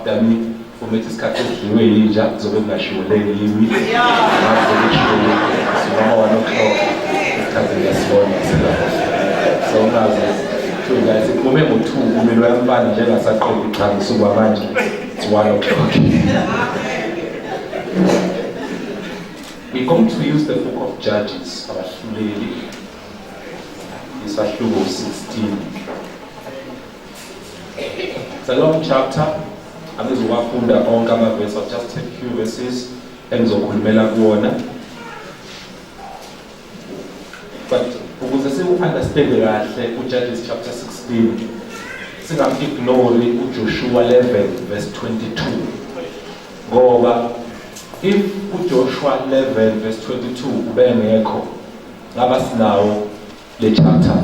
After me, uma ethi isikhathi esidliwe yinja kuzobe kungashiwo le yimi. Ngaze kushiwo noma 1 o'clock, isikhathi ngiyasibona silapho. So ungaze two guys iphume ngo-2 kumele uyamfana njengasaqedi. Cha, ngisuka manje, it's 1 o'clock. We're going to use the book of Judges, Abahluleli, isahluko 16. It's a long chapter. Angizuwafunda onke amavesi, I'll just take few verses engizokhulumela kuwona. But ukuze siwu-understande kahle uJudges chapter 16, singam-ignore uJoshua 11 verse 22, ngoba if uJoshua 11 verse 22 ubengekho, ngaba sinawo le chapter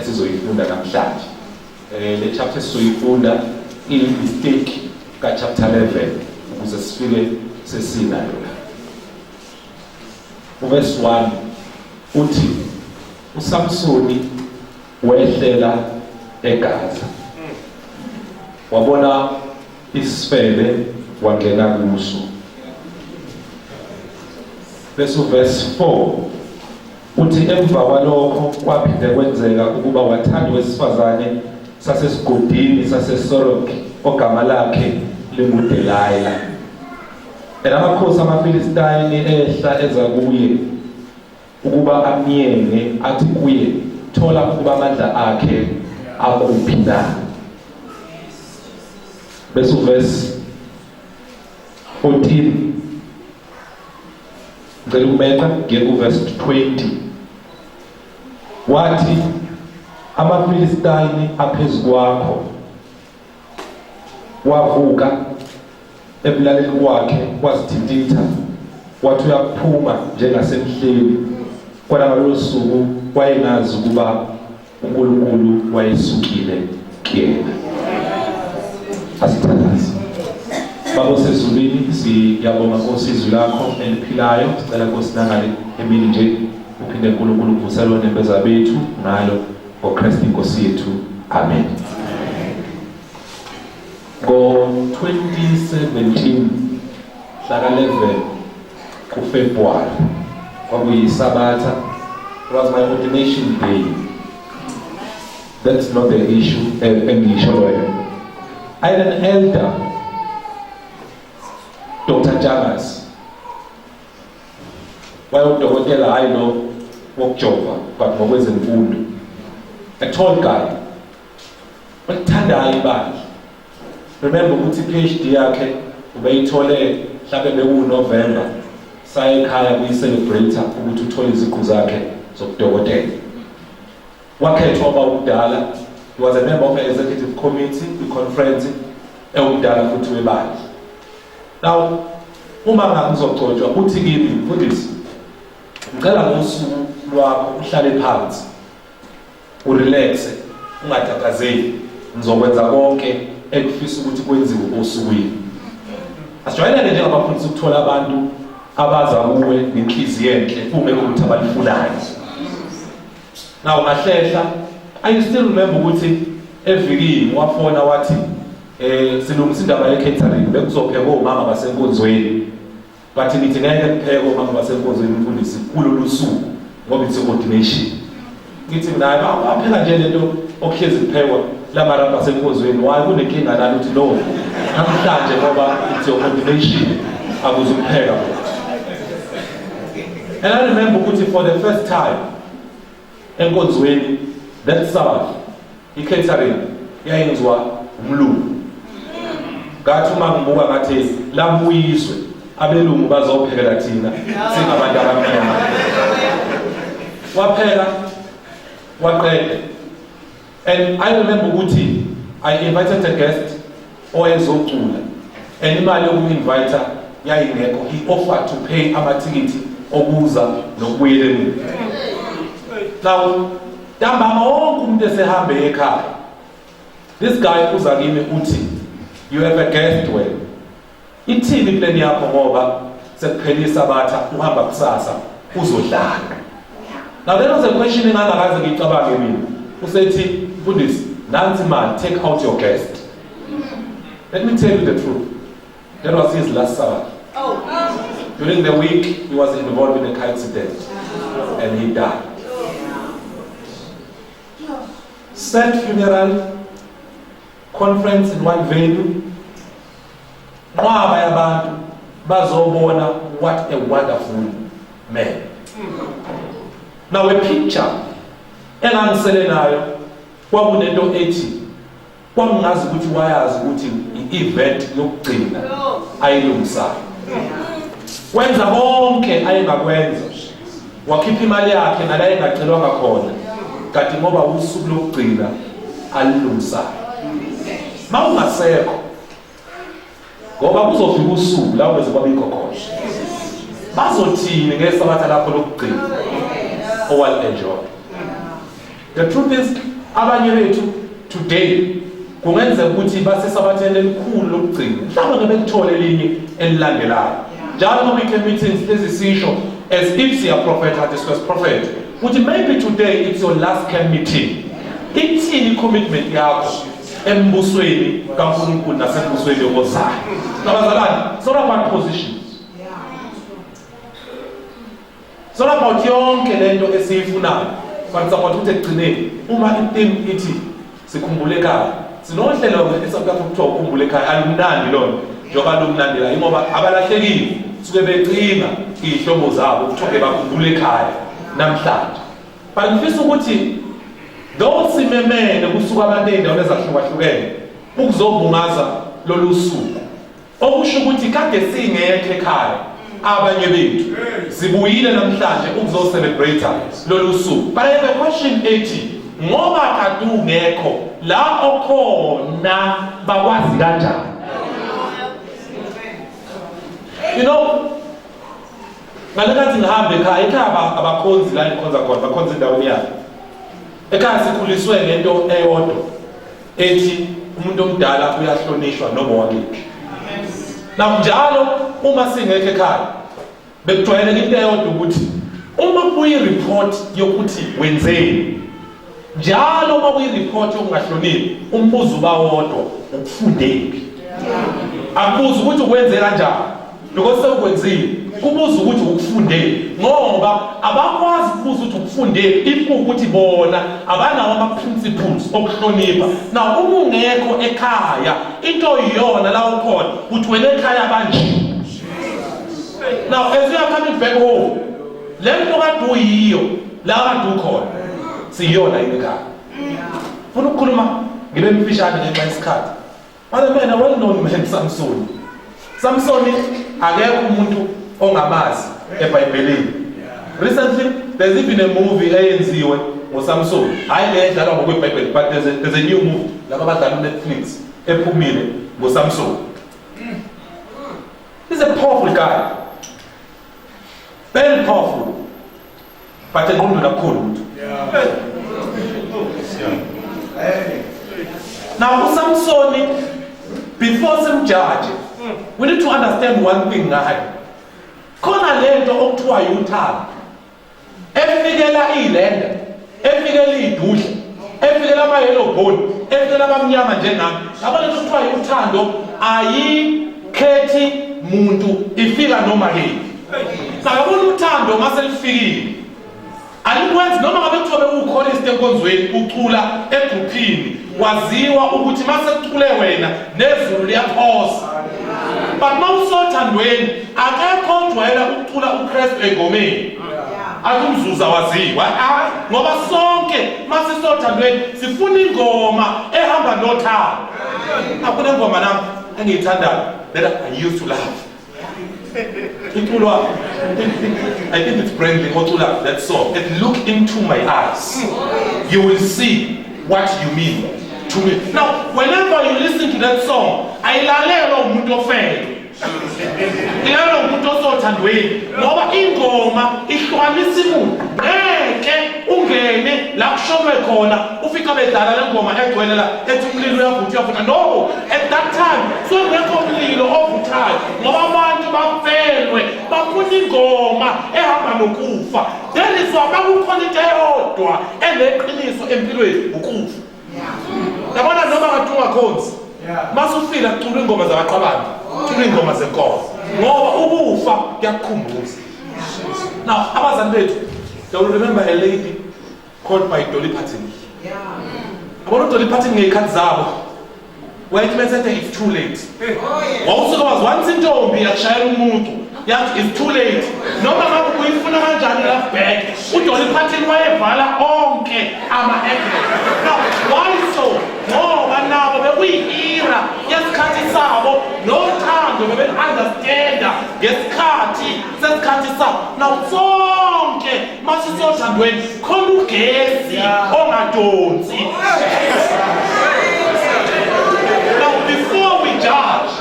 esizoyifunda namhlanje. Le chapter esizoyifunda iyi-mistake ka-chapter 11 ukuze sifike sesinayo la. Uverse 1 uthi uSamsoni wehlela eGaza, wabona isifebe, wangena kuso. Bese uverse 4 uthi emva kwalokho kwaphinde kwenzeka ukuba wathanda wesifazane sasesigodini saseSorok ogama lakhe linguDelila. And amakhosi amaFilistayini ehla eza kuye ukuba amyenge, athi kuye, "Thola ukuba amandla akhe akuphi na." Bese uverse 14, ngicela ukumeqa ngiye kuverse 20, wathi, "AmaFilistayini aphezu kwakho." Wavuka ekulaleni kwakhe, wazithintitha, wathi uyaphuma njengasemhleni. Kodwa ngalolo suku wayengazi ukuba uNkulunkulu wayesukile kuyena. Asithandaze. Baba osezulwini, siyabonga Nkosi izwi lakho eliphilayo. Sicela Nkosi nangale emini nje uphinde uNkulunkulu uvusele onembeza bethu ngalo, ngoKristu inkosi yethu, amen. Ngo-2017 mhlaka 11 kuFebruary, kwakuyisabatha, it was my ordination day. That's not the issue engisho loyo. I had an elder, Dr. Jangas, wayewudokotela, hayi lo wokujova but ngokwezemfundo, a tall guy olithandayo ibandla. Remember ukuthi i-PhD yakhe ubeyithole mhlawumbe bekuwuNovember, saya ekhaya kuyi-celebrate ukuthi uthole iziqu zakhe zobudokotela, wakhethwa waba umdala. He was a member of the executive committee kwi-conference, ewumdala futhi webandla. Now uma ngangizogcotshwa, uthi kimi, "Mfundisi, ngicela ngosuku lwakho uhlale phansi, urelaxe, ungatatazeli, ngizokwenza konke ekufisa ukuthi kwenziwe osukwini." Asijwayeleke njengabafundisi ukuthola abantu abaza kuwe ngenhliziyo enhle kungekho ukuthi abalifunayo. Now ngahlehla. I still remember ukuthi evikini wafona wathi silungisa indaba ye-catering, bekuzophekwa omama basenkonzweni, but ngithi ngeke kuphekwe omama basenkonzweni, mfundisi, kulolu suku ngoba it's ordination. Ngithi mina, "Hayi, bapheka nje lento okuhlezi kuphekwa lamarabha asenkonzweni, why kunenkinga nani?" Uthi, "No, namhlanje ngoba it's your ordination, akuzukupheka." And I remember ukuthi for the first time enkonzweni that Sabbath, i-catering yayenziwa umlungu. Ngathi uma ngibuka ngathi labuyizwe, abelungu bazophekela thina singabantu abamnyama. Wapheka waqeda. And I remember ukuthi I invited a guest owayezocula and imali yokum-invite yayingekho. He offered to pay amathikithi okuza nokubuyela emuva. Now ntambama wonke umuntu esehambe ekhaya, this guy uza kimi uthi, "You have a guest wena, ithini plan yakho ngoba sekuphela isabatha, uhamba kusasa, uzodlala?" Now that was a question engangakaze ngiyicabange mina. Usethi, "Mfundisi, nansi imali, take out your guest." Let me tell you the truth. That was his last Sabbath. During the week, he was involved in a car accident and he died. Sad funeral, conference in one venue. Nqwaba yabantu bazobona what a wonderful man. Now a picture engangisele nayo kwakunento ethi kwakungazi ukuthi wayazi ukuthi i-event yokugcina ayilungisayo. Wenza konke ayengakwenza, wakhipha imali yakhe nala engacelwanga khona, kanti ngoba usuku lokugcina alilungisayo. Mawungasekho, ngoba kuzofika usuku la ungeze kwabikho khona, bazothini ngesabatha lakho lokugcina owali-enjoy? The truth is, abanye bethu today kungenzeka ukuthi basesabatheni elikhulu lokugcina, mhlawumbe ngeke belithole elinye elilandelayo. Njalo noma i-camp meetings lezi sisho as if siyaprofetha, discuss prophet ukuthi maybe today it's your last camp meeting. Ithini i-commitment yakho embusweni kaNkulunkulu nasembusweni yokozayo? Nabazalwane, it's not about positions, it's not about yonke lento esiyifunayo, but it's about ukuthi ekugcineni uma i-theme ithi sikhumbule ekhaya. Sinohlelo e-South Africa kuthiwa ukhumbule ekhaya, alumnandi lona njengoba lumnandi la, ingoba abalahlekile suke becinga iy'hlobo zabo, kuthiwa-ke bakhumbule ekhaya namhlanje. But ngifisa ukuthi though simemene kusuka abantu ey'ndaweni ezahlukahlukene ukuzobungaza lolu suku, okusho ukuthi kade singekho ekhaya abanye bethu, sibuyile namhlanje ukuzocelebrate lolu suku. But I have a question ethi, ngoba kade ungekho la okhona, bakwazi kanjani? Ngalekathi ngihambe ekhaya, ekhaya abakhonzi la engikhonza khona, bakhonza endaweni yabo. Ekhaya sikhuliswe ngento eyodwa ethi umuntu omdala uyahlonishwa noma wakephi. Now njalo uma singekho ekhaya, bekujwayeleke into eyodwa ukuthi uma kuyi-report yokuthi wenzeni, njalo uma kuyi-report yokungahloniphi, umbuzo uba wodwa: ukufundephi? Akubuza ukuthi ukwenze kanjani because sewukwenzile, kubuza ukuthi ukufundephi, ngoba abakwazi ukubuza ukuthi ukufundephi if kuwukuthi bona abanawo ama-principles okuhlonipha. Now uma ungekho ekhaya, into iyona la ukhona uthi wena ekhaya banje. Now as you are coming back home, le nto kade uyiyo la kade ukhona, siyiyona yini ekhaya? Funa ukukhuluma ngibe mfishane ngenxa yesikhathi. But man, a well-known man, Samson. Samson akekho umuntu ongamazi eBhayibhelini. Recently there's even a movie eyenziwe ngoSamson. Hayi le edlalwa ngokweBhayibheli, but there's a new movie laba abadlala uNetflix ephumile ngoSamson. He's a powerful guy. Very powerful. But engqondweni akukhona umuntu. Now uSamsoni, before simjudge, we need to understand one thing ngaye. Khona lento okuthiwa uthando efikela ilenda, efikela idudla, efikela ama yellow bone, efikela abamnyama njengami. Yabo, lento okuthiwa uthando ayikhethi muntu, ifika noma kephi. Sakabona uthando mase lifikile alikwenzi noma ngabe kuthiwa bewukhorist enkonzweni, ucula egruphini, waziwa ukuthi mase kucule wena nezulu liyaphosa. But uma usothandweni, akekho ojwayela ukucula uKristu engomeni athi umzuza waziwa, hayi, ngoba sonke masisothandweni sifuna ingoma ehamba nothando. Akuna ngoma nami engiyithandayo that I used to love, iculwa, I think it's Brandley ocula that song, and "Look into my eyes, you will see what you mean to me." Now whenever you listen to that song, ayilalelwa umuntu ofele, ilalelwa umuntu osothandweni, ngoba ingoma ihlukanisa imuntu. Ngeke ungene la kushonwe khona ufika bedlala le ngoma egcwele la ethi umlilo uyavutha, uyavutha. No, at that time sokungekho mlilo ovuthayo, ngoba abantu bafelwe, bafuna ingoma ehamba nokufa. That is why makukhona into eyodwa eneqiniso empilweni, ukufa. Yabona, noma kade ungakhonzi. Masufile kuculwa ingoma zabaqabane, kuculwa ingoma zenkolo. Ngoba ukufa kuyakukhumbuza. Now abazali bethu, they will remember a lady called by Dolly Parton. Yabona uDolly Parton ngey'khathi zabo wayethi mesethe it's too late. Wawusuke wazi once intombi yakushayela umuntu yathi it's too late. Noma ngabe uyifuna kanjani love back, uDolly Parton wayevala onke ama-address. Now why so? Ngoba nabo bekuyi-era yesikhathi sabo nothando bebeli-understanda ngesikhathi sesikhathi sabo. Now sonke masisothandweni khona ugesi ongadonsi. Now before we judge,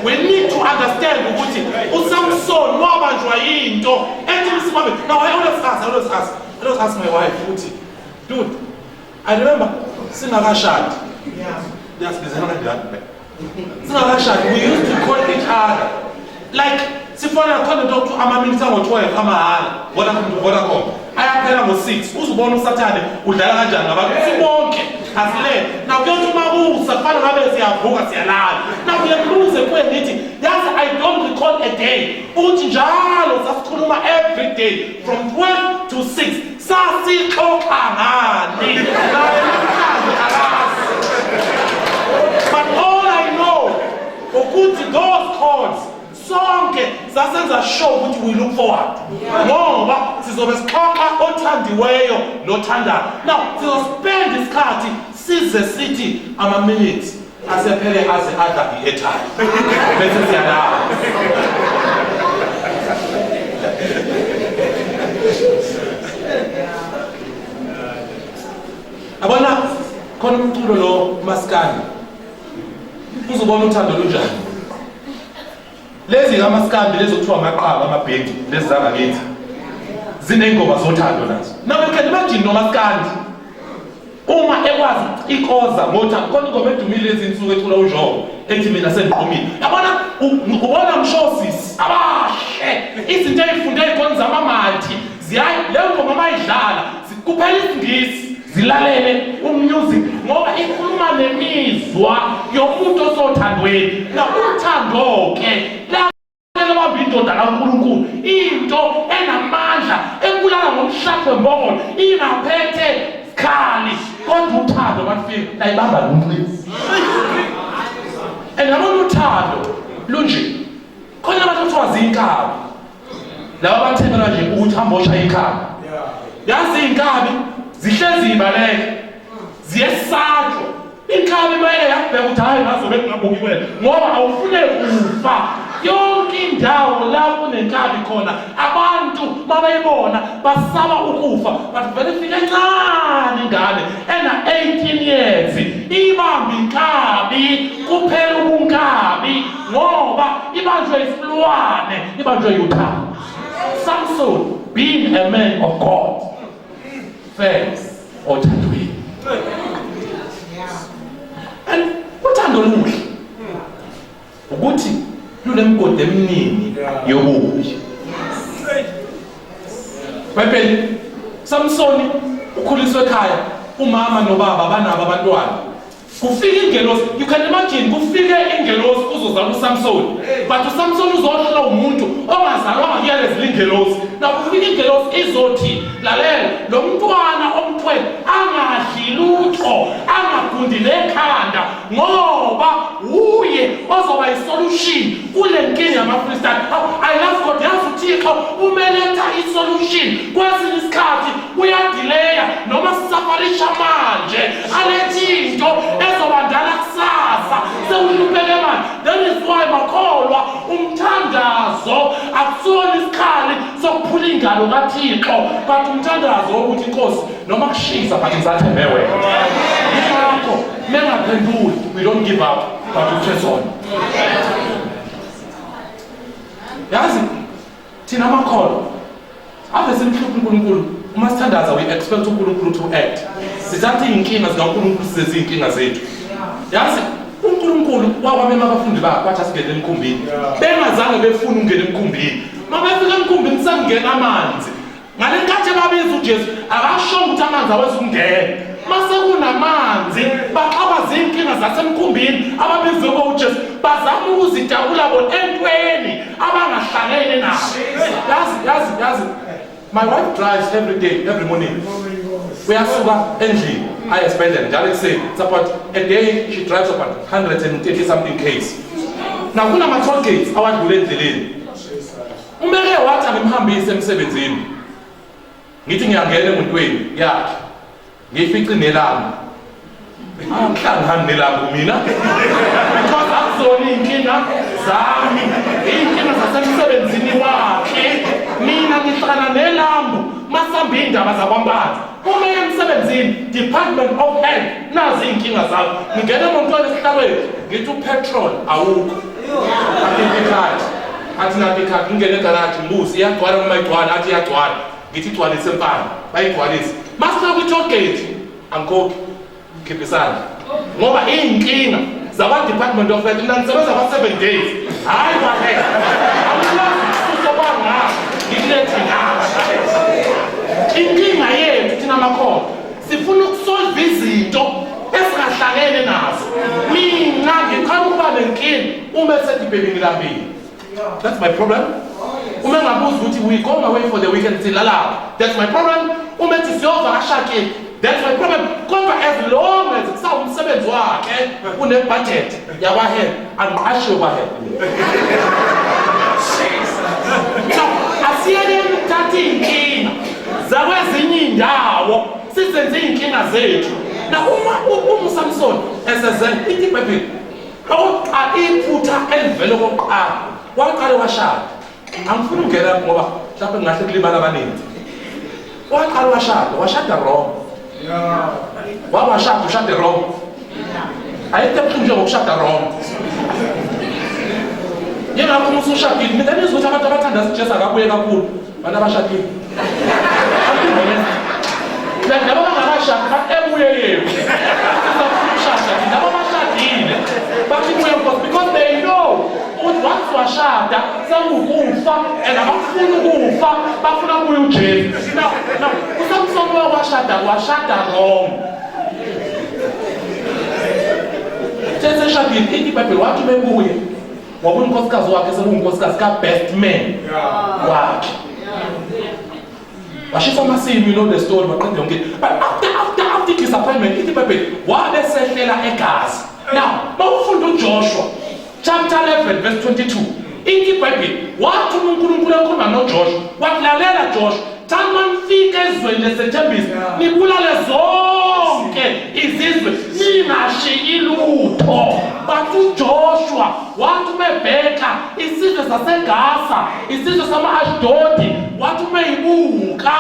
we need to understand ukuthi uSamson wabanjwa yinto ethi msibabe. Now I always ask my wife ukuthi, dude, I remember singakashadi. Yasibizela kanjani? Singakashadi, we used to call each other. Like sifona khona into okuthiwa ama-minutes ango-12 amahhala Vodacom to Vodacom ayaphela ngo-6. Uzubona usathane udlala kanjani ngabantu sibonke asilele. Now kuyothi uma kusa kufana ngabe siyavuka siyalala. Now ngiyakubuza kuye ngithi, yazi, I don't recall a day ukuthi njalo sasikhuluma every day from 12 to 6, sasixoxa ngani? Naye namhlanje akazi. But all I know ukuthi those calls sonke sasenza sure ukuthi we look forward, ngoba sizobe sixoxa othandiweyo nothandayo. Now sizospend isikhathi size sithi ama-minutes asephele aze adla i-airtime bese siyalala. Yabona khona umculo lo maskandi, uzubona uthando lunjani. Lezi kamaskandi lezi okuthiwa amaqaba, amabhendi, lezi zangakithi ziney'ngoma zothando nazo. Now you can imagine nomaskandi uma ekwazi ikoza ngothando. Khona ingoma edumile lezi insuku ecula uJobo ethi mina sengiqomile. Yabona ubona mshosisi abahle izinto ey'funde ey'khona zamamanti ziyayi leyo ngoma mayidlala kuphela isiNgisi zilalele umusic ngoba ikhuluma nemizwa yomuntu osothandweni. Na uthando-ke la bamba indoda kaNkulunkulu, into enamandla ebulala ngomhlapho wembongolo ingaphethe sikhali, kodwa uthando malufika layibamba lunci. And yabona uthando lunje, khona abantu kuthiwa zinkabi laba bathengelwa nje ukuthi hamba oshaya ikhabi. Yazi iy'nkabi zihlezi zibaleka, ziyesatshwa. Inkabi mayeke yakubheka ukuthi hhayi ngazobe kungabuki wena ngoba awufune kufa. Yonke indawo la kunenkabi khona abantu mabayibona basaba ukufa. But vele ifike encane ingane ena-18 years ibambe inkabi, kuphela ubunkabi ngoba ibanjwe isilwane, ibanjwe uthando. Samson, being a man of God, fell othandweni. And uthando luhle ukuthi lunemigodi eminingi yobubi. Bhayibheli, Samsoni ukhuliswe ekhaya, umama nobaba banabo abantwana. Kufika ingelosi, you can imagine, kufike ingelosi kuzozalwa uSamson, but uSamson uzohlola umuntu ongazalwanga kuyalezi ingelosi. Na kufika ingelosi izothi, lalela, lo mntwana omthwele angadli lutho, angagundi nekhanda, ngoba uye ozoba isolution kule nkinga yamaFilistine. I love God. Yazi uThixo umeletha isolution kwesinye isikhathi uyadileya noma sisafarisha manje, alethe into ezobandala kusasa sewuhlupheke manje. That is why makholwa, umthandazo akusona isikhali sokuphula ingalo kaThixo, but umthandazo wokuthi, inkosi, noma kushisa but ngisathembe wena. Yingakho mengaphenduli we don't give up, but we press on. Yazi thina amakholwa ave simhlupha uNkulunkulu. Uma sithandaza we expect uNkulunkulu to act. Sithatha iy'nkinga zikaNkulunkulu size ziy'nkinga zethu. Yazi uNkulunkulu wakwamema abafundi bakhe wathi asingene emkhumbini, bengazange befune ukungena emkhumbini. Uma befika emkhumbini sekungena amanzi. Ngale nkathi ebabiza uJesu akasho ukuthi amanzi awezukungena. Mase kunamanzi baxakwa zinkinga zasemkhumbini ababizwe koJesu, bazama ukuzitakula bona entweni abangahlangene nayo. Yazi, yazi, yazi, my wife drives every day, every morning. Uyasuka endlini aye esibhedlela njalo ekuseni. It's about a day she drives about 130 something k's. Now kunama-toll gates awadlula endleleni. Umeke wathi angimhambise emsebenzini, ngithi ngiyangena emotweni yakhe, ngiyifice nelambu. Angihlangani nelambu mina, because akuzona iy'nkinga zami, iy'nkinga zasemsebenzini wakhe. Mina ngihlangana nelambu masihamba iy'ndaba zakwaMpanza. Uma emsebenzini, Department of Health, nazi iy'nkinga zakho. Ngingena emotweni esihlalweni, ngithi upetrol awukho, akhiphe ikhadi, athi naphi ikhadi. Ngingene egaraji, ngibuze iyagcwala noma igcwala, athi iyagcwala. Ngithi igcwalise mfana, bayigcwalise. Masifika kwi-toll gate, angikhokhi, khipha isandla, ngoba iy'nkinga zakwa-Department of Health. Mina ngisebenza kwa-7 days, hhayi kwa-health. Angikwazi ukususa kwangapha ngikulethe ngapha. Inkinga yethu thina makholwa, sifuna ukusolve izinto esingahlangene nazo. Mina ngiqala ukuba nenkinga uma esethi, "Baby, ngilambile." That's my problem. Uma engabuza ukuthi we going away for the weekend, silalaphi, that's my problem. Uma ethi siyovakasha ke, that's my problem. Kodwa as long as kusawumsebenzi wakhe, une-budget yakwahead, angiqashiwe kwahead. So asiyekeni ukuthatha iy'nkinga zakwezinye iy'ndawo sizenze iy'nkinga zethu. Na uma uSamson esezele, ithi iBhayibheli, okokuqala iphutha elivele okokuqala, waqale washada. Angifuni ukungena lapho ngoba mhlawumbe kungahle kulimala abaningi. Waqala washada, washada wrong. Wawashada, ushade wrong. Ayikho ebuhlungu njengokushada wrong. Yingakho uma usushadile, mina nizwa ukuthi abantu abathanda uJesu akabuye kakhulu abantu abashadile. Laba bangakashadi bathi ebuye yebo, sizofuna ukushada thina. Laba abashadile bathi buye Nkosi, because they know ukuthi once washada sekuwukufa, and abakufuni ukufa, bafuna kubuye uJesu. Now uSamson washada, washada wrong. Seseshadile, ithi iBhayibheli, wathi bebuye ngoba unkosikazi wakhe sekuwunkosikazi ka-best man wakhe. Washisa amasimu, you know the story, baqeda yonke. But after disappointment, ithi iBhayibheli, wabe sehlela eGaza. Now mawufunda uJoshua chapter 11 verse 22, ithi iBhayibheli, wathi uma uNkulunkulu ekhuluma noJoshua, wathi, "Lalela Joshua, thani manifika ezweni lesethembiso, nibulale zonke izizwe, ningashiyi lutho." But uJoshua wathi umebheka isizwe saseGaza, isizwe sama-Ashdodi, wathi umeyibuka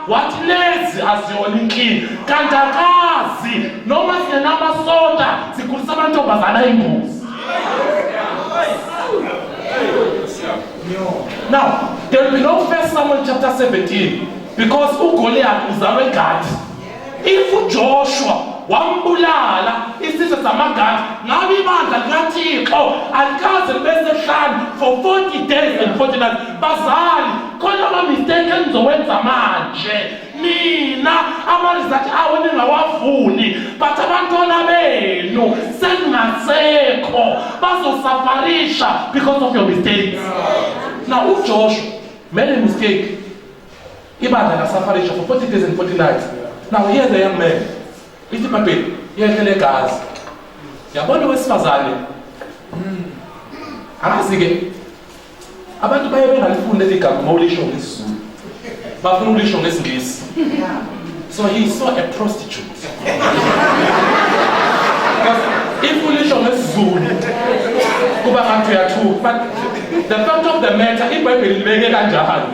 wathi lezi aziyona inkinga. Kanti akazi noma singenamasonta, sikhulisa amantombazana ayingozi. Now there will be no First Samuel chapter 17 because uGoliath uzalwe eGathi. If uJoshua wambulala isizwe samaGathi, ngabe ibandla likaThixo alikaze libe sehlane for 40 days and 40 nights. Bazali, khona ama-mistake enizowenza manje nina, ama-result awo ningawavuni, but abantwana benu sengingasekho bazosafarisha because of your mistakes. Now uJoshua made a mistake, ibandla lasafarisha for 40 days and 40 nights. Now here's a young man, ithi iBhayibheli, yehlele eGaza, yabona owesifazane. Angazi-ke, abantu baye bengalifuni leli gama uma ulisho ngesiZulu, bafuna ukulisho ngesiNgisi. So he saw a prostitute, because if ulisho ngesiZulu kuba ngathi uyathuka, but the fact of the matter, iBhayibheli libeke kanjalo.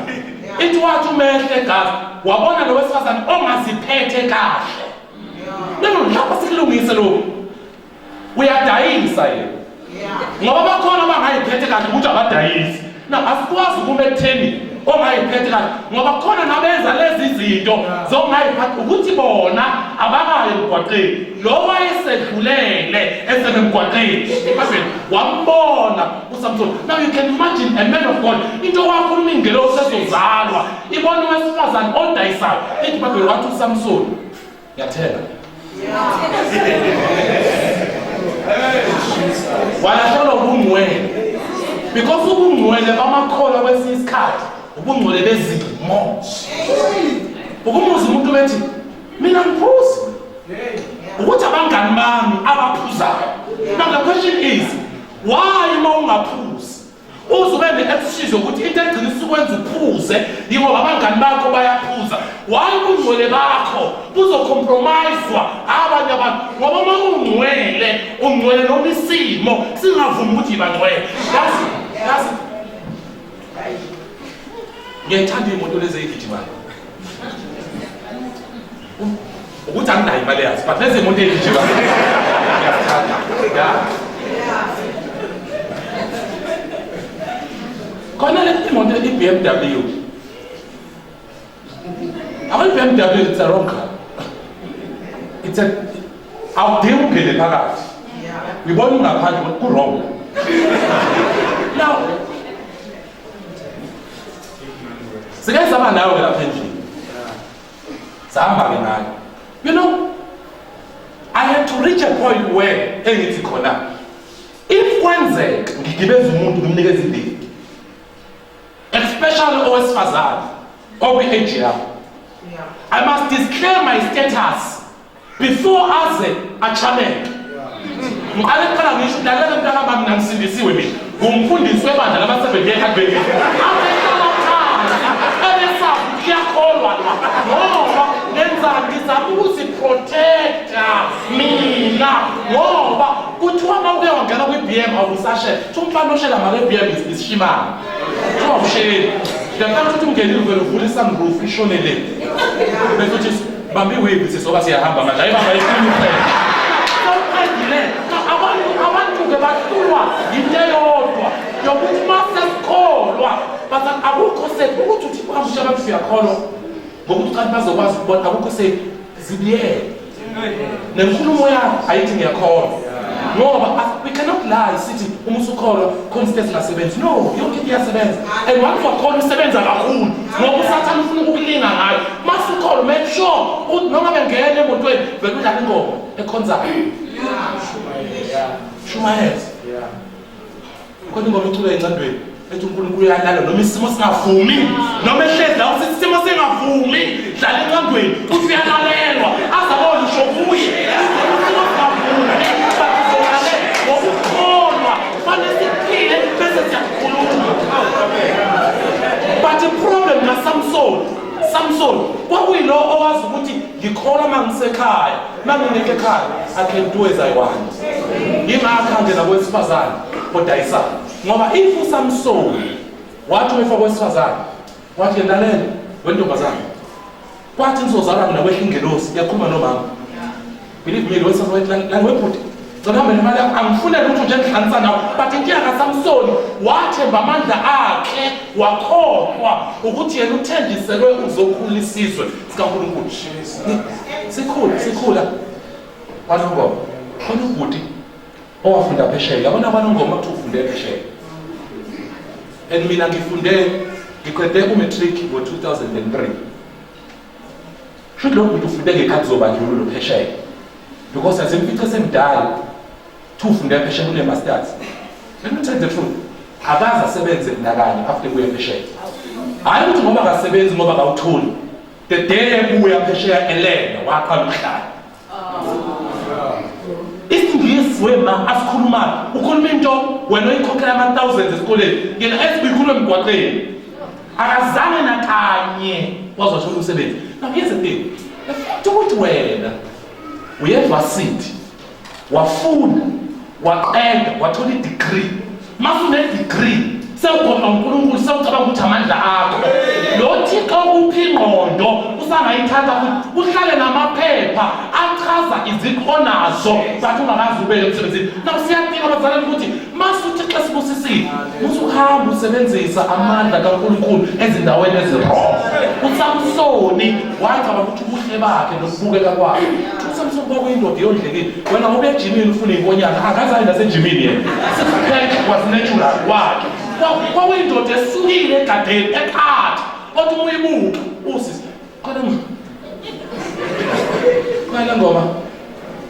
Ithi wathi umehle eGaza, wabona lo wesifazane ongaziphethe kahle. Lelo mhlawumbe sikulungise lokhu, uyadayisa yena, ngoba bakhona abangayiphethe kahle ukuthi abadayisi. Na asikwazi ukuma ekutheni ongayiphethe kahle, ngoba khona nabenza lezi zinto zokungayiphathi ukuthi bona abakayi emgwaqeni. Lo wayesedlulele esememgwaqeni, iBhayibheli, wambona uSamson. Now you can imagine a man of God, into wakhuluma ingelosi esozalwa ibona owesifazane odayisayo. Ithi iBhayibheli, wathi uSamson, "Ngiyathenga." Walahlekelwa ubungcwele. Because ubungcwele bamakholwa kwesinye isikhathi ubungcwele bezimo. Ukumuza umuntu bethi mina ngiphuzi. Ukuthi abangani bami abaphuzayo. Now the question is, why uma ungaphuzi? Uze ube ne-excuse yokuthi into egcina isukwenza uphuze yingoba abangani bakho bayaphuza. Why ubungcwele bakho buzocompromiswa abanye abantu? Ngoba uma ungcwele, ungcwele noma isimo singavumi ukuthi yiba ngcwele. Yazi, yazi. Ngiyayithanda iy'moto lezi ey'gijimayo. Ukuthi anginayo imali yazo, but lezi moto ey'gijimayo. Ngiyazithanda. Yeah. Khona le imoto i-BMW. Abo i-BMW it's a wrong car. It's a awudingi ungene phakathi. Uyibona ungaphandle ku wrong. Now sike saba nayo ke lapha endlini. Sahamba ke ngayo. You know, I had to reach a point where engithi khona if kwenzeka ngigibeza umuntu ngimnikeza ilift especially owesifazane okwi-age yakho, I must declare my status before aze achameke. Ngiqale kuqala ngisho lalela mntaka bami, mina ngisindisiwe, mina ngumfundisi webandla lama-Seventh Day Adventist. Abehlala phansi ebesazi ukuthi kuyakholwa la, ngoba ngenzani? Ngizama ukuziprotecta mina, ngoba kuthiwa uma uke wangena kwi-BM awusashela. Kuthiwa umfana oshela ngale-BM isishimane, kuthiwa awusheli. The fact ukuthi ungenile uvele uvule i-sunroof ishone le, bese uthi bamba iwigi sisoba siyahamba manje. Ayibamba iqiniphela sewuqedile. Abantu-ke bahlulwa yinto eyodwa yokuthi uma sesikholwa but akukho safe ukuthi uthi uhambe abantu siyakholwa ngokuthi kanti bazokwazi ukubona akukho safe zibiyele nenkulumo yakho ayithi ngiyakholwa, ngoba we cannot lie sithi uma usukholwa khona into ezingasebenzi. No, yonke into iyasebenza, and once wakholwa usebenza kakhulu, ngoba usathane ufuna ukukulinga ngayo. Masukholwa, make sure ukuthi noma bengena emotweni vele udlala ingoma ekhonzayo, shumayeza. Khona ingoma ecula encandweni ethi uNkulunkulu uyalala noma isimo singavumi, noma ehlezi la uthi isimo singavumi, dlala encandweni uthi uyalalelwa, azabona usho kuye isimo singavumi, but uzolalela ngokukholwa. Fanele siphile bese siyakhuluma. But i-problem kaSamson, Samson kwakuyilo owazi ukuthi ngikholwa uma ngisekhaya, uma ngingekho ekhaya I can do as I want. Yingakho angena kowesifazane odayisayo, ngoba if uSamson wathi uma efika kowesifazane wathi lalela wentombazane, kwathi ngizozalwa mina kwehla ingelosi yakhuluma nomama. Believe me, lo wesifazane wathi la webhuti, cela uhambe nemali yakho, angifunele ukuthi nje ngihlanganisa nawe. But inkinga kaSamsoni, wathemba amandla akhe, wakhohlwa ukuthi yena uthenjiselwe uzokhulula isizwe sikaNkulunkulu. Sikhula sikhula kwanongoma, khona ubhuti owafunda phesheya. Yabona kwanongoma kuthiwa ufunde phesheya, and mina ngifunde, ngiqede umatric ngo-2003. Shuthi lo bhuti ufunde ngekhathi zobandlululo phesheya, because azimfice semdala. Thi ufunde phesheya, une-masters. Let me tell you the truth, akaze asebenze nakanye after kuye phesheya. Hhayi ukuthi ngoba akasebenzi, ngoba akawutholi. The day ebuya phesheya elena waqala ukuhlala isingisi wema asikhulumayo, ukhuluma into wena oyikhokhela ama-thousands esikoleni, yena esibuyikhuluma emgwaqeni. Akazange nakanye waze wathola umsebenzi. Now here's the thing, the fact ukuthi wena uye varsity, wafunda, waqeda, wathola i-degree, mase une-degree sewukhona uNkulunkulu, sewucabanga ukuthi amandla akho. Lo Thixo uphi ingqondo usangayithatha futhi uhlale namaphepha achaza iziqu onazo, but ungakazi ubeke emsebenzini. Now siyadinga abazalwane ukuthi mase uThixo esibusisile usuhamba usebenzisa amandla kaNkulunkulu ezindaweni ezi-wrong. USamsoni wacabanga ukuthi ubuhle bakhe nokubukeka kwakhe. USamsoni kwakuyindoda eyondlekile. Wena ngoba ejimini ufuna inkonyana, akazange nasejimini yena. Six pack was natural wakhe. Kwakuyindoda esukile egadeni eqatha, kodwa uma uyibuka usisi khona khona le ngoma.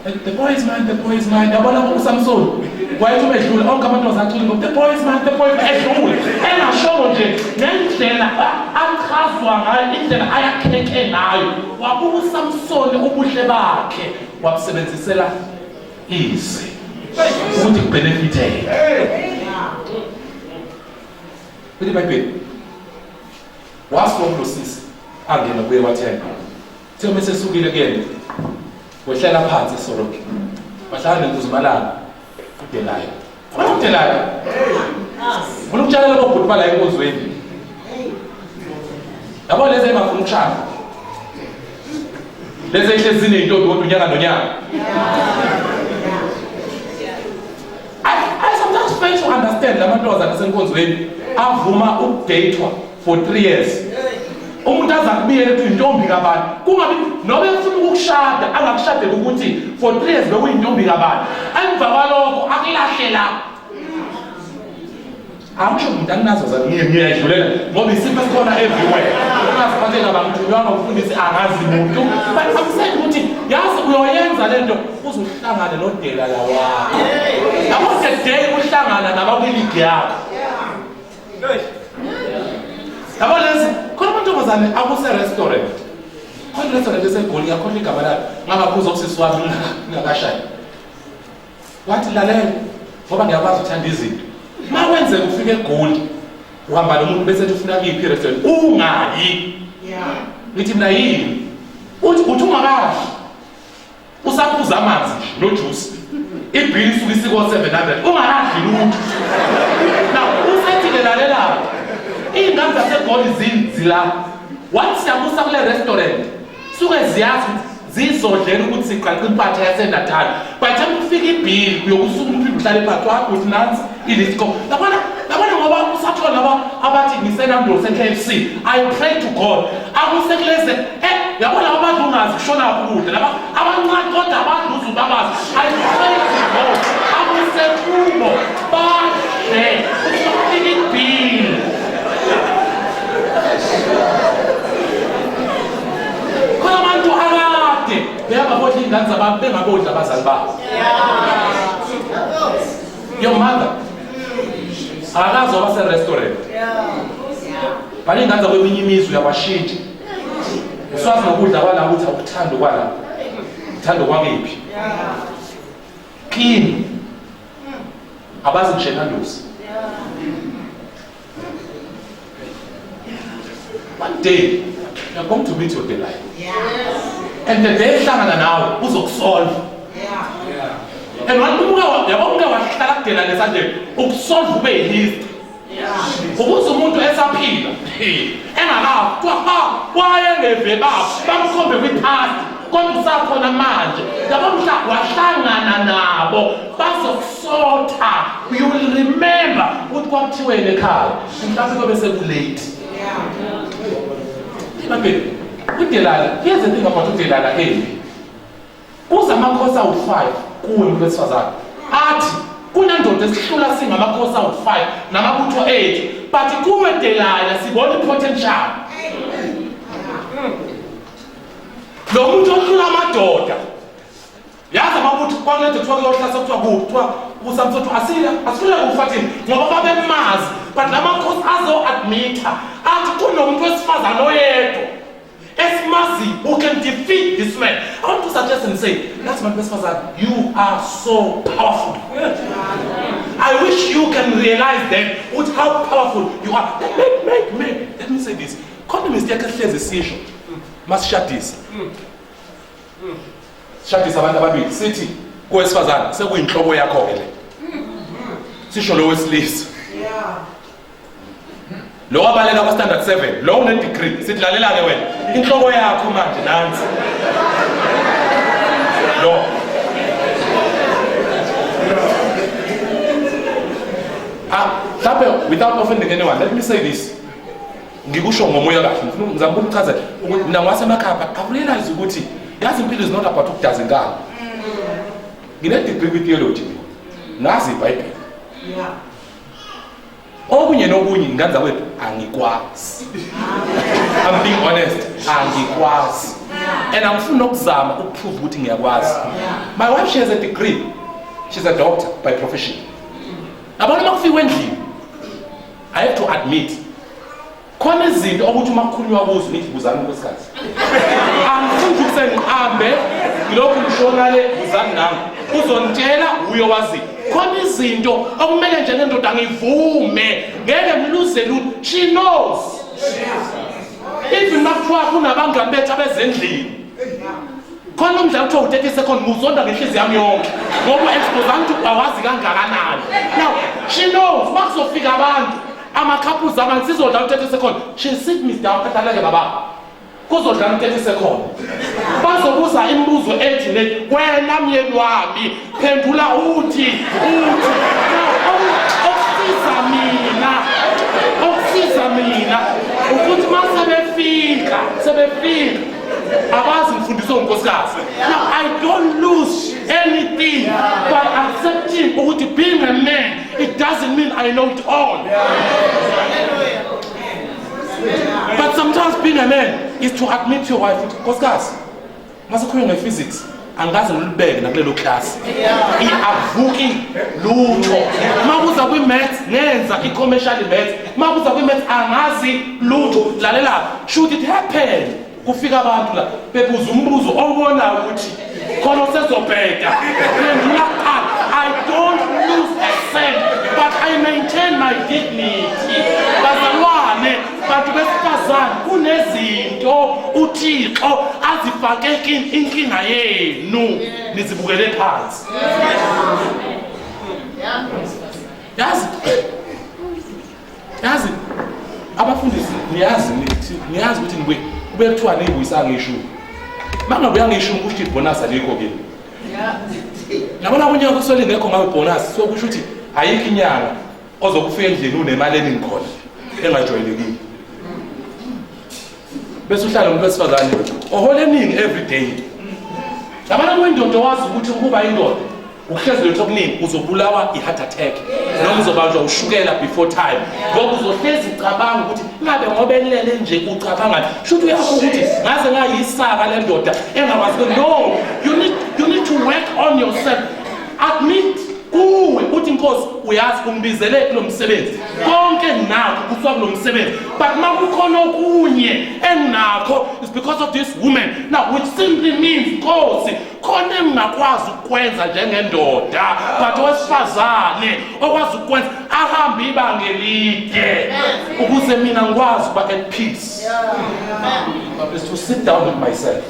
The boy is mine, the boy is mine. Yabona uSamson wayethi uma edlula onke amantombazane acula ingoma, the boy is mine, the boy is mine, edlule engashongo nje ngendlela achazwa ngayo, indlela ayakheke ngayo. Wabuka uSamson ubuhle bakhe, wabusebenzisela ize ukuthi kubenefitheke. Lithi iBhayibheli, wasuka kulo sisi angena kuye wathemba. Uthe uma esesukile kuyena, wehlela phansi eSoroki, wahlala nenkuzimalanga uDelaya. Wena uDelaya, ufuna ukutshalela bobhuti bala enkonzweni. Yabo lezi engafuni ukushada, lezi ehlezi ziney'ntombi kodwa unyaka nonyaka. I sometimes fail to understand la mantombazane asenkonzweni avuma ukudeyithwa for 3 years. Umuntu aze akubiyele ethi uyintombi kabani, kungabi noma efuna ukukushada angakushadeli ukuthi for 3 years bekuyintombi kabani, emva kwalokho akulahle la. Angisho umuntu anginazo zami, ngiyayidlulela ngoba isifo esikhona everywhere. Ungaziphatheli abangithunywanga umfundisi angazi muntu, but I'm saying ukuthi yazi uyoyenza lento uze uhlangane nodela lawakho. Yabo the day uhlangana nabakwiligi yakho. Yabo lezi khona amantombazane akuse-restaurant, khona i-restaurant eseGoli, ngiyakhohlwa igama layo, ngangaphuza usisi wami ngingakashayi. Wathi lalela, ngoba ngiyakwazi uthanda izinto, uma kwenzeka ufike eGoli uhamba nomuntu bese ethi ufuna kuyiphi i-restaurant, ungayi. Ngithi mina yini? Uthi ungakadli, usaphuza amanzi nje nojuice, ibhili isuke isiko 700, ungakadli lutho. Now usethi-ke lalela, iy'ngane zaseGoli zinzi la, wathi siyabusa kule restaurant, suke ziyazi ukuthi zizodlela ukuthi siqaqe impatha yaseNatal. By the time kufika ibhili uyokusuka umphinde uhlale phansi wakho uthi nansi ilist. Yabona, yabona, ngoba usathola laba abathi ngisenandos e-KFC. I pray to God akusekuleze yabona laba abadla ungazi kushona ukudla, laba abancane kodwa abadla uzubabazi. I pray to God akusekubo badle ufika ibhili. Khona abantu akade beyababodla iy'ngane zabantu bengabodli abazali babo. Your mother akazi wabase-restaurant, but iy'ngane zakweminye imizi uyabashintsha, uswazi nokudla kwala ukuthi awukuthandi kwala, uthanda okwakephi. Clean abazi ngisho eNando's. One day you're going to meet your delight, and the day ehlangana nawe uzokusolve. And one umuke, yabo, umuke wahlala kudela nesandleni ukusolve ube yihistory ukuze umuntu esaphila engakafi kuthiwa ha wayengeve baba bamkhombe kwi-past, kodwa usakhona manje. Yabo, mhla wahlangana nabo bazokusotha. You will remember ukuthi kwakuthiweni ekhaya, mhlawumbe kobe sekulate. Ibabheki uDelala, here's the thing about uDelala embi, kuze amakhosi awu-5 kuwe muntu wesifazane athi kunendoda esihlula singamakhosi awu-5 namabutho ethu, but kuwe Delala sibona i-potential. Lo muntu ohlula amadoda, yazi amabutho kwakunede kuthiwa kuyohlasa, kuthiwa kuthiwa uSamson asila asifuna kufa thina ngoba babemazi, but la makhosi azo-admitha athi kunomuntu wesifazane oyedwa esimazi who can defeat this man. I want to suggest and say, that's bantu besifazane, you are so powerful. I wish you can realize that ukuthi how powerful you are. Make, make, make. Let me say this, khona mistake esihlezi sisho masishadisa, sishadisa abantu ababili, sithi kowesifazane sekuyinhloko yakho-ke le, sisho lo wesilisa lo wabaleka kwa-standard 7, lo une-degree, sithi lalela-ke wena, inhloko yakho manje nansi lo. Ah, mhlawumbe without offending anyone, let me say this, ngikusho ngomoya kahle, ngifuna ngizama ukuchazela ukuthi mina ngwasemakhaya, but I realize ukuthi yazi impilo is not about ukudaza inkani. Ngine-degree kwi-theology mina, ngazi iBhayibheli. Okunye nokunye, ingane zakwethu, angikwazi. I'm being honest, angikwazi. And angifuni nokuzama ukuprove ukuthi ngiyakwazi. My wife, she has a degree. She's a doctor by profession. Yabona uma kufikwa endlini, I have to admit khona izinto okuthi uma kukhulunywa kuzo ngithi buzani unkosikazi. Angifuni ukuthi sengihambe ngilokhu ngishona le, buzani nami, uzonitshela uyo wazi. Khona izinto okumele njengendoda ngivume, ngeke ngiluze lutho. She knows. Even makuthiwa kunabangani bethu abezendlini, khona umdlalo kuthiwa u-30 second, nguzonda ngenhliziyo yami yonke ngoba u-expose angithi awazi kangakanani. Now she knows uma kuzofika abantu, ama-couples, abantu sizodlala u-30 second, she sit me down, athi, "Baba, kuzodlala u-30 second, bazobuza imibuzo ethi le, wena myeni wami phendula uthi uthi." Now, okusiza mina ukuthi uma sebefika abazi ngifundiswe unkosikazi. Now I don't lose anything by accepting ukuthi being a man, it doesn't mean I know it all. But sometimes being a man is to admit to your wife ukuthi, "Nkosikazi, masikhulunywa nge-physics, angikaze ngilibeke nakulelo class, avuki lutho. Makuza kwi-maths, ngenza i-commercial maths, makuza kwi-maths angazi lutho." Lalela, should it happen kufika abantu la bebuza umbuzo obonayo ukuthi khona usezobheda, phendula kuqala. I don't lose a cent, but I maintain my dignity. Bazalwane, bantu besifazane, kunezinto uThixo azifake inkinga yenu nizibukele phansi. Yazi abafundisi, niyazi, nithi niyazi ukuthi nibuye kube kuthiwa niyibuyisanga ishumi. Mangabuya ngishumi, kusho ukuthi ibonus alikho kimi. Yabona, kunyaka kusuke lingekho ngawe ibonus, so kusho ukuthi ayikho inyanga ozokufika endlini unemali eningi khona engajwayelekile, bese uhlala umuntu wesifazane ohola eningi every day. Yabona, kuyindoda owazi ukuthi ukuba indoda uhlezi lethu okuningi, uzobulawa i-heart attack noma uzobanjwa ushukela before time, ngoba uzohlezi ucabanga ukuthi ngabe ngoba elele nje ucabangani. Shuthi uyasho ukuthi ngaze ngayisaka le ndoda engakwazi. No, you need to work on yourself. Admit kuwe uthi, "Nkosi, uyazi ungibizele kulo msebenzi, konke nginakho kusuka kulo msebenzi, but uma kukhona okunye enginakho is because of this woman." Now, which simply means, Nkosi, khona engingakwazi ukwenza njengendoda, but owesifazane okwazi ukwenza ahambe ibanga elide ukuze mina ngikwazi ukuba at peace, is to sit down with myself.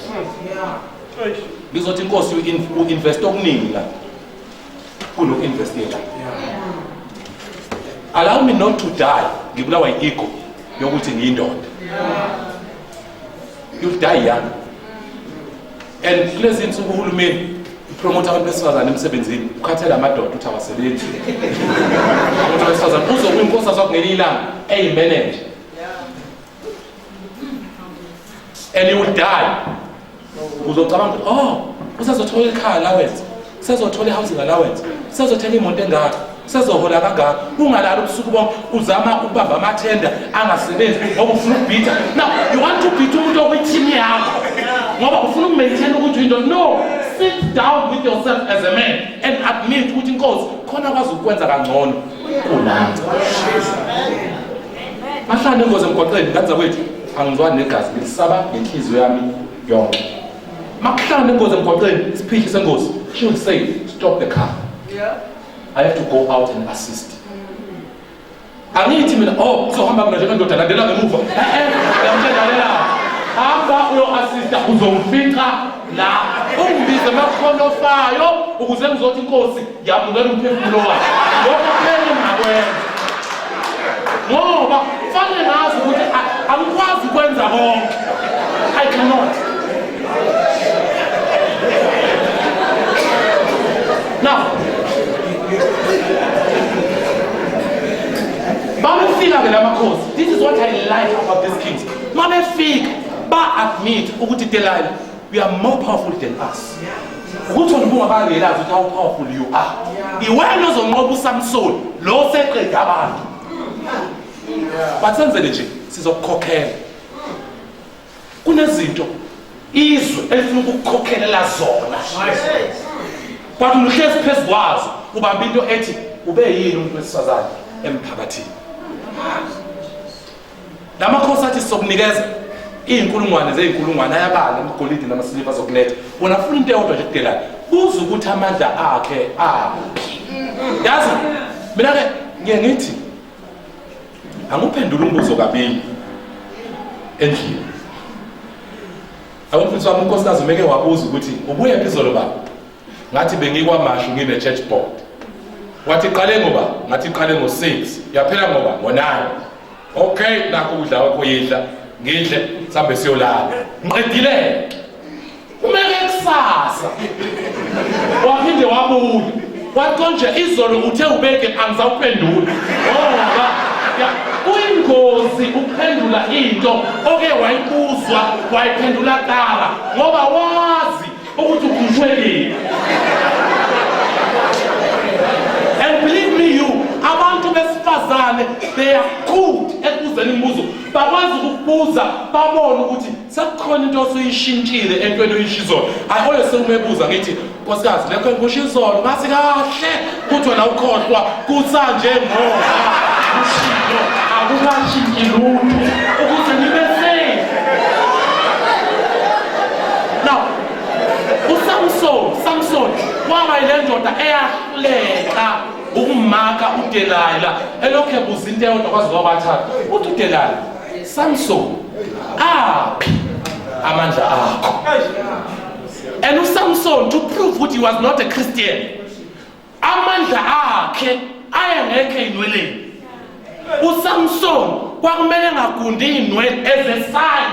Ngizothi, "Inkosi, u-invest okuningi la kunoku-investe la. Allow me not to die ngibulawa i-ego yokuthi ngiyindoda." You'll die young. And kulezi insuku uhulumeni upromote abantu besifazane emsebenzini, ukhathele amadoda ukuthi awasebenzi. Umuntu wesifazane uzokuyinkosikazi wakho ngelinye ilanga eyimanager, and you will die uzocabanga ukuthi, oh, usezothola ikhaya allowance, usezothola i-housing allowance, usezothenga imoto engaka, usezohola kangaka. Ungalali ubusuku bonke uzama ukubamba amathenda angasebenzi ngoba ufuna ukubhitha. Now you want to beat umuntu okwithimu yakho ngoba ufuna ukumaintain ukuthi uyindoda. No, sit down with yourself as a man and admit ukuthi, "Inkosi, khona kwazi ukwenza kangcono kunami." Mahlanu ingozi emgwaqeni, ngane zakwethu, angizwani negazi, ngilisaba ngenhliziyo yami yonke. Makuhlangana ingozi emgwaqeni, isiphihli sengozi, she will say, "Stop the car. I have to go out and assist." Angithi mina, "Oh, uzohamba mina njengendoda, landela ngemuva." Eh, uyamtshela, "Hamba uyo-assista, uzongifica la, ungibize makukhona ofayo ukuze ngizothi, Inkosi, yamukela umphefumulo wakhe." Lokho kumele ngakwenza ngoba fanele ngazi ukuthi angikwazi ukwenza konke. I cannot. Now babefika ke lamakhosi. This is what I like about these kings. Mabefika ba-admit ukuthi, "Delilah, you are more powerful than us. Ukuthi wena ubungakarealize ukuthi how powerful you are. Iwena ozonqoba uSamson lo seqeda abantu, but senzele nje sizokukhokhela." Kunezinto Izwe elifuna ukukukhokhelela zona. But uhlezi phezu kwazo ubamba into ethi ube yini umuntu wesifazane emphakathini. Lamakhosi athi sizokunikeza iy'nkulungwane zey'nkulungwane ayabala amagolide namasiliva azokuletha. Wona funa into eyodwa nje kudelana. Buza ukuthi amandla akhe aphi. Yazi mina ke ngiye ngithi anguphendula umbuzo kabili endlini. Abamfundisi wami unkosikazi umeke wabuza ukuthi ubuye izolo baba. Ngathi bengikwamashu ngine church board. Wathi qale ngoba ngathi qale ngo-6 yaphela ngoba ngo-9. Okay nakho ukudla kwakho yidla ngidle sambe siyolala. Ngiqedile. Umeke kusasa. Waphinde wabuya. Wathi konje izolo uthe ubeke angisawuphendula. Ngoba ya kuyingozi ukuphendula into oke wayibuzwa wayiphendula kala ngoba wazi ukuthi ukhishwe And believe me you, abantu besifazane they are good ekubuzeni imibuzo. Bakwazi ukukubuza babone ukuthi sekukhona into osuyishintshile entweni oyisho izolo. I always say uma ebuza ngithi nkosikazi lekho engikusho izolo ngazi kahle ukuthi wena ukhohlwa kusanje ngoba ushilo akukashintshi lutho ukuze nibe safe. Now, uSamson, Samson waba yile ndoda eyahluleka ukumaka uDelila elokhu ebuza into eyodwa kwaze kwabathathu. Uthi uDelila, Samson, aphi amandla akho? And uSamson to prove ukuthi he was not a Christian, amandla akhe ayengekho ey'nweleni. USamson kwakumele engagundi iy'nwele as a sign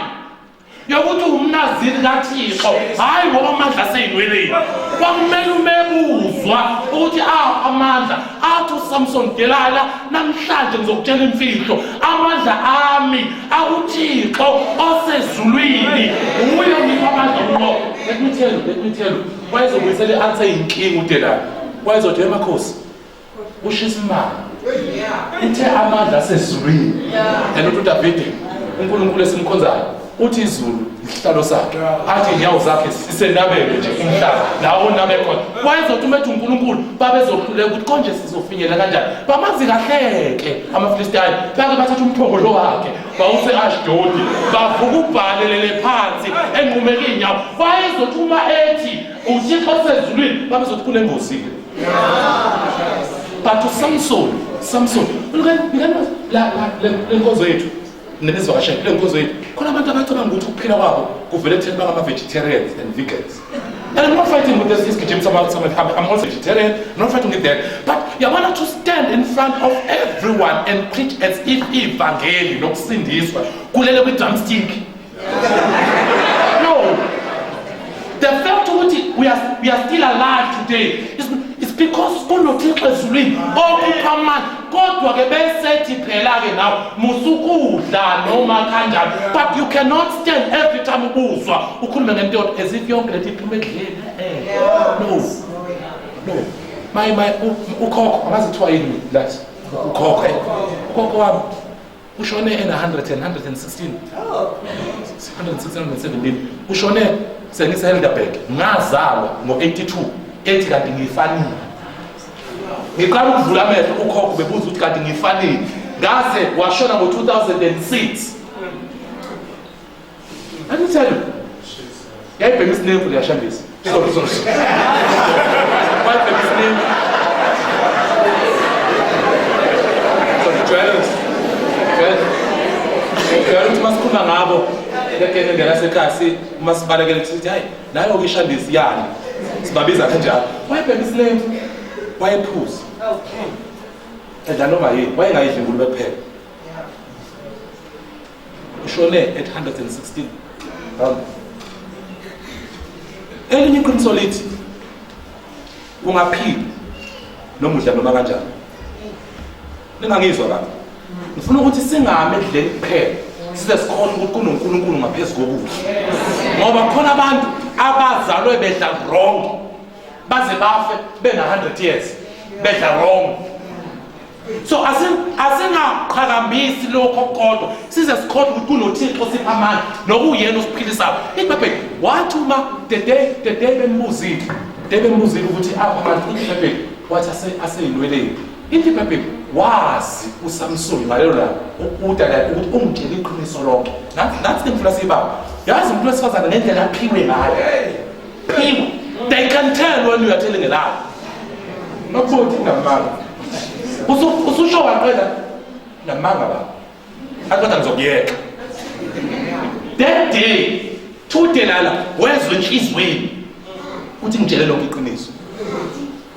yokuthi umnaziri kaThixo, hhayi ngoba amandla asey'nweleni. Kwakumele umebuzwa ukuthi apha amandla. Athi uSamson, Delila, namhlanje ngizokutshela imfihlo, amandla ami akuThixo osezulwini, uye ongipha amandla okunqoba. Let me tell you, let me tell you, wayezobuyisela i-answer eyinkinga uDelila. Wayezothi, emakhosi ushisa imali uthe amandla asezulwini. And uthi uDavide, uNkulunkulu esimkhonzayo uthi izulu isihlalo sakhe, athi inyawo zakhe sisenabele nje umhlaba la unabe khona. Wayezothi uma ethi uNkulunkulu babezohluleka ukuthi konje sizofinyela kanjani. Bamazi kahleke amaFilistiyayo, bake bathatha umphongolo wakhe bawuse-Ashdodi, bavuka ubhalelele phansi enqumeke iy'nyawo. Wayezothi uma ethi uThixo osezulwini, babezothi kunengozi-ke. But uSamson, Samson, le nkonzo yethu nenizivakashela kule nkonzo yethu, khona abantu abacabanga ukuthi ukuphila kwabo kuvele ekutheni bangama-vegetarians and vegans. And I'm not fighting with this isigijimi I'm also vegetarian, I'm not fighting with that. But you want to stand in front of everyone and preach as if ivangeli nokusindiswa kulele kwi-drumstick. No. The fact ukuthi we are still alive today is because kunoThixo ezulwini okupha amandla. Kodwa ke besethi phela ke nawe musukudla noma kanjani, but you cannot stand every time ubuzwa ukhulume ngento as if yonke lento iphuma ekudleni. No, no. My my ukhokho angazi kuthiwa yini lathi ukhokho, ukhokho wami ushone ena 110 116 116 117 ushone sengise Helderberg. Ngazalwa ngo-82 ethi kanti ngifanile. Ngiqala ukuvula amehlo ukhokho bebuza ukuthi kanti ngifanile. Ngaze washona ngo-2006. Let me tell you, yayibhema isinemfu leyashambisa. Sorry, sorry, sorry. Wayibhema isinemfu. Sorry, jwayele jwayele ukuthi uma sikhuluma ngabo lekene ngelasekhasi uma sibalekele sithi hayi nayo-ke ishandisi yani sibabiza kanjalo. Wayebhema isinemfu, wayephuza edla noma yini, wayengayidli ingulube kuphela. Ushone at 116. Elinye iqiniso lithi ungaphili noma udla noma kanjani. Ningangizwa kabi. Ngifuna ukuthi singami ekudleni kuphela, size sikhona ukuthi kunoNkulunkulu ngaphezu kokudla. Ngoba khona abantu abazalwe bedla wrong, baze bafe bena 100 years bedla wrong. So asingaqhakambisi lokho kodwa size sikhohlwe ukuthi kunoThixo osipha amandla nokuyena osiphilisayo. IBhayibheli wathi uma the day the day bembuzile the bembuzile ukuthi apha amandla, ithi iBhayibheli wathi aseyinweleni. Ithi iBhayibheli wazi uSamsoni ngalelo langa udala ukuthi ungitshela iqiniso lonke. Nathi ngifuna siyibamba. Yazi umuntu wesifazane ngendlela aphiwe ngayo. Phiwe. They can tell when you are telling a lie. Makhothi ngamanga. Ususho waqeda namanga baba. Athi kodwa ngizokuyeka. That day thude lala wezwe enhlizweni uthi ngitshele lonke iqiniso.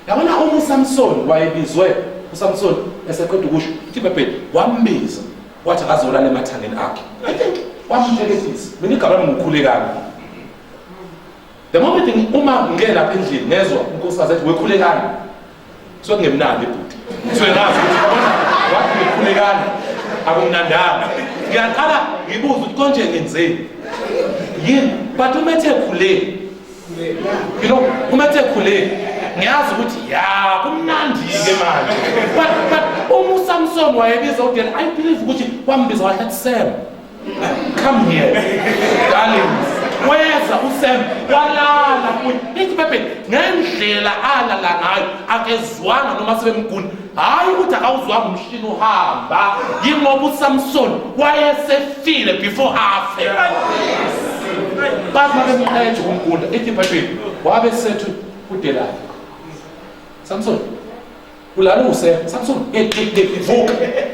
Yabona uma uSamson wayebizwe uSamson eseqeda ukusho ithi iBhayibheli wambiza wathi akazolala emathangeni akhe. I think wamphekethisa. Mina igama lami ngukhulekani. The moment uma ngike lapha endlini ngezwa unkosikazi ethi wekhulekani. Kusuke kungemnandi bhuti. Kusuke ngazi ukuthi yabona wathi ngikhulekani akumnandanga. Ngiyaqala ngibuze ukuthi konje ngenzeni. Yini? But uma ethe khuleni You know, uma ethe khuleni ngiyazi ukuthi ya kumnandi-ke manje. But uma uSamson wayebiza uDela, I believe ukuthi wambiza wathi Sam. Come here, darling. Weza uSam walala kuye. Ithi iBhayibheli ngendlela alala ngayo akezwanga noma sebemguni. Hayi ukuthi akawuzwanga umshini uhamba, yingoba uSamson wayesefile before afe. Bathi babemqeda ukumgunda, ithi iBhayibheli wabe sethu uDelila. Samson ulala use Samson vuka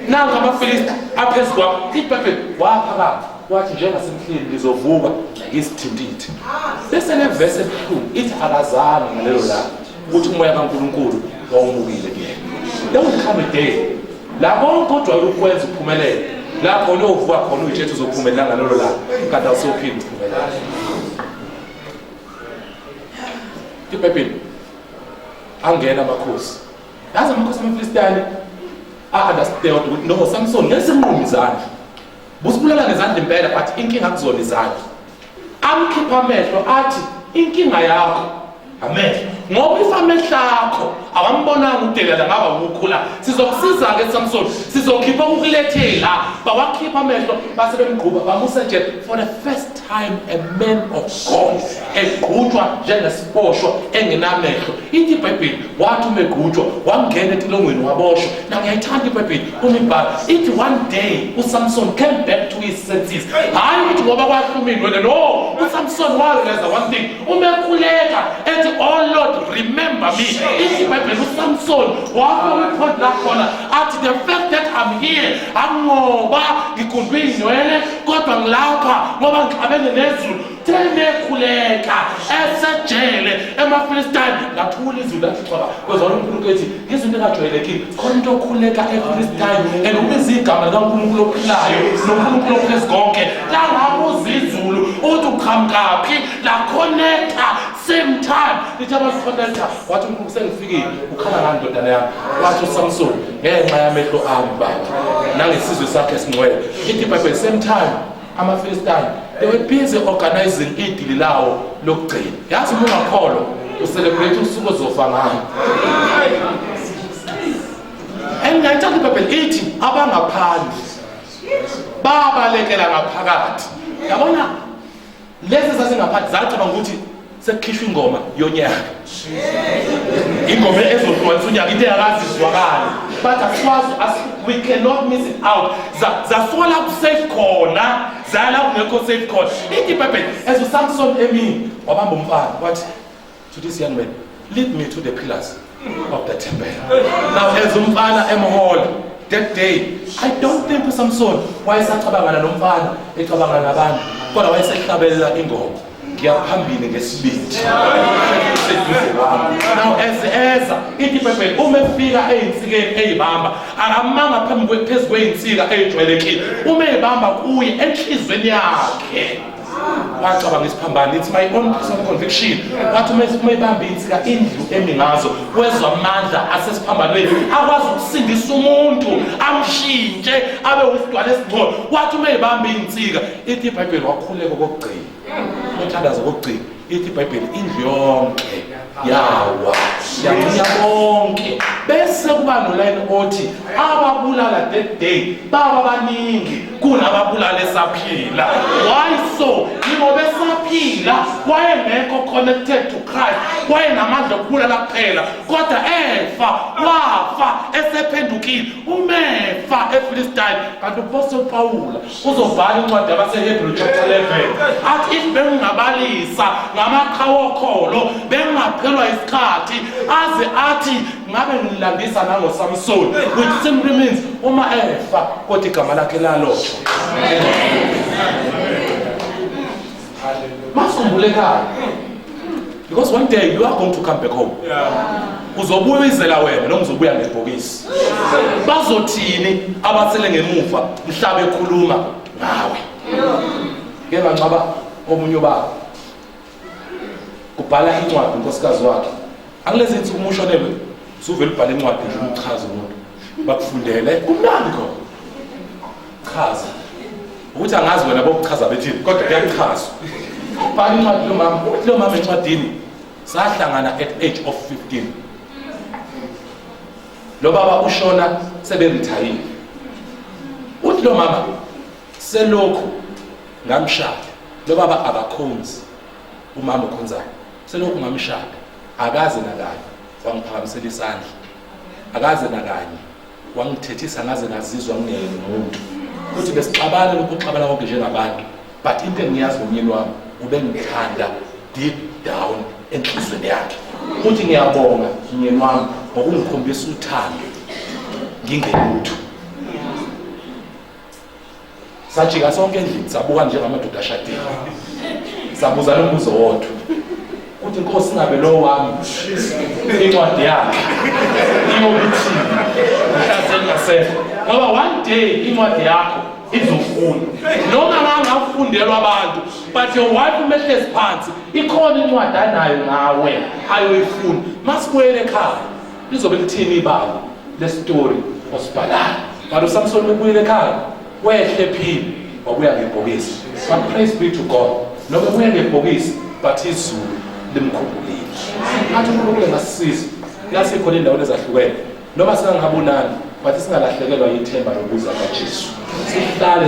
nangu amaFilisti aphezu kwakho. IBhayibheli waphakama wathi njengasemhleni ngizovuka ngisithintithe. Bese le verse ebuhlungu ithi akazange ngalelo langa ukuthi umoya kaNkulunkulu wawumukile kuyena. There will come a day la konke ojwayele ukwenza uphumelele, lapho uyovuka khona uyitshethe uzophumelela ngalelo langa, kanti awusophinde uphumelele. IBhayibheli angena amakhosi. Yazi amakhosi amaFilistiyane a-understand ukuthi no Samson ngeke simnqume izandla. Busibulala ngezandla impela but inkinga akuzona izandla. Amkhipha amehlo athi inkinga yakho amehlo ngoba if amehlo akho awambonanga uDelila ngaba ukukhula sizokusiza ke Samson sizokhipha ukulethe la bawakhipha amehlo base bemgquba bamusa nje for the first time a man of God egqutshwa njengesiboshwa engenamehlo. Ithi iBhayibheli wathi uma egqutshwa wangena etilongweni waboshwa. Na ngiyayithanda iBhayibheli uma ibhala ithi one day uSamson came back to his senses. Hayi ukuthi ngoba kwahluma inwele no, uSamson warealize one thing uma ekhuleka ethi oh Lord remember me. Ithi iBhayibheli uSamson wafika kwipoint la khona athi the fact that I'm here angoba ngigundwe inwele kodwa ngilapha ngoba ngixabene nezulu. Tenekhuleka esejele emaFilistine lathula izulu lathi cwaba kwezwala uNkulunkulu ethi ngizinto engajwayelekile khona into okhuleka eFilistine and ubiza igama likaNkulunkulu ophilayo noNkulunkulu ophezu konke langabuza izulu uthi uqhamukaphi laconnecta same time lithi abaconnecta wathi uNkulunkulu sengifikile ukhala ngani ndodana yami wathi uSamson ngenxa yamehlo ami baba nangesizwe sakhe esingcwele ithi iBhayibheli same time amaFilistine they were busy organizing idili lawo lokugcina. Yazi uma ungakholwa ucelebrate usuku ozofa ngalo. Engingayithanda iBhayibheli ithi abangaphandle babalekela ngaphakathi. Yabona lezi zazingaphandle zacabanga ukuthi sekukhishwa ingoma yonyaka, ingoma ezohlukanisa unyaka, into engakazi izwakale, but asikwazi, we cannot miss it out. Zasuka la kusafe khona zaya la kungekho safe khona. Ithi iBhayibheli as uSamson emini wabamba umfana wathi to this young man, lead me to the pillars of the temple. Now as umfana emhola that day, I don't think uSamson wayesacabangana nomfana ecabangana nabantu, kodwa wayesehlabelela ingoma ngiyaphambili ngesibindi seduze kwami. Now as eza ithi iBhayibheli uma efika eyinsikeni eyibamba akamanga phambi phezu kweyinsika eyijwayelekile, uma eyibamba kuye enhlizweni yakhe wacabanga isiphambano. It's my own personal conviction. Wathi uma ebamba insika indlu emi ngazo wezwa amandla asesiphambanweni akwazi ukusindisa umuntu amshintshe abe usidwala esingcono. Wathi uma ebamba insika ithi iBhayibheli wakhuleka kokugcina, uthandaza kokugcina, ithi iBhayibheli indlu yonke Yawa yabuya bonke, bese kuba nolayini othi ababulala that day baba baningi kunababulala esaphila. Why so? Ngoba esaphila wayengekho connected to Christ, wayenamandla okubulala kuphela, kodwa efa wafa esephendukile, umefa eFilistine. Kanti uPostoli Pawula uzobhala incwadi yabaseHebrew chapter 11 athi if bengingabalisa ngamaqhawe okholo bengingaphelwa isikhathi, aze athi ngabe ngilandisa nangoSamson, which simply means uma efa kodwa igama lakhe lalotshwa. Masikhumbule ekhaya, because one day you are going to come back home. Uzobuya uyizela wena noma uzobuya ngebhokisi? Bazothini abasele ngemuva mhla bekhuluma ngawe? Ke bangcwaba omunye ubaba, kubhala incwadi unkosikazi wakhe. Angilezi insuku uma ushonelwe usuvele ubhala incwadi nje umchaza umuntu, bakufundele, kumnandi khona. Chaza ukuthi angazi wena bokuchaza bethini, kodwa kuyachazwa. Ubhala incwadi lo mama, uthi lo mama encwadini, sahlangana at age of 15. Lo baba ushona seberithayile. Uthi lo mama, selokhu ngamshada lo baba akakhonzi, umama ukhonzayo. Selokhu ngamshada akaze nakanye wangiphakamisela isandla, akaze nakanye wangithethisa ngaze ngazizwa ngingeyena umuntu. Futhi besixabana lokhu kuxabana konke njengabantu, but into engiyazi ngomyeni wami, ubengithanda deep down enhliziyweni yakhe. Futhi ngiyabonga myeni wami ngokungikhombisa uthando ngingelutho. Sajika sonke endlini, sabuka njengamadoda ashadile, sabuzana umbuzo wodwa uthi, "Inkosi, ngabe lo wami incwadi yakhe iyokuthini mhla sengingasekho?" Ngoba one day incwadi yakho izofundwa, noma ngangafundelwa abantu, but your wife uma ehlezi phansi ikhona incwadi anayo ngawe ayoyifunda. Masibuyele ekhaya, lizobe lithini ibali lesitori osibhalayo? Kanti uSamson ubuyele ekhaya, wehle phini, wabuya ngebhokisi. But praise be to God, noma ebuya ngebhokisi, but izulu limkhumbulile. Athi uNkulunkulu engasisiza la sikhona endaweni ezahlukene, noma singangabonani, but singalahlekelwa yithemba lokuza kaJesu, sihlale.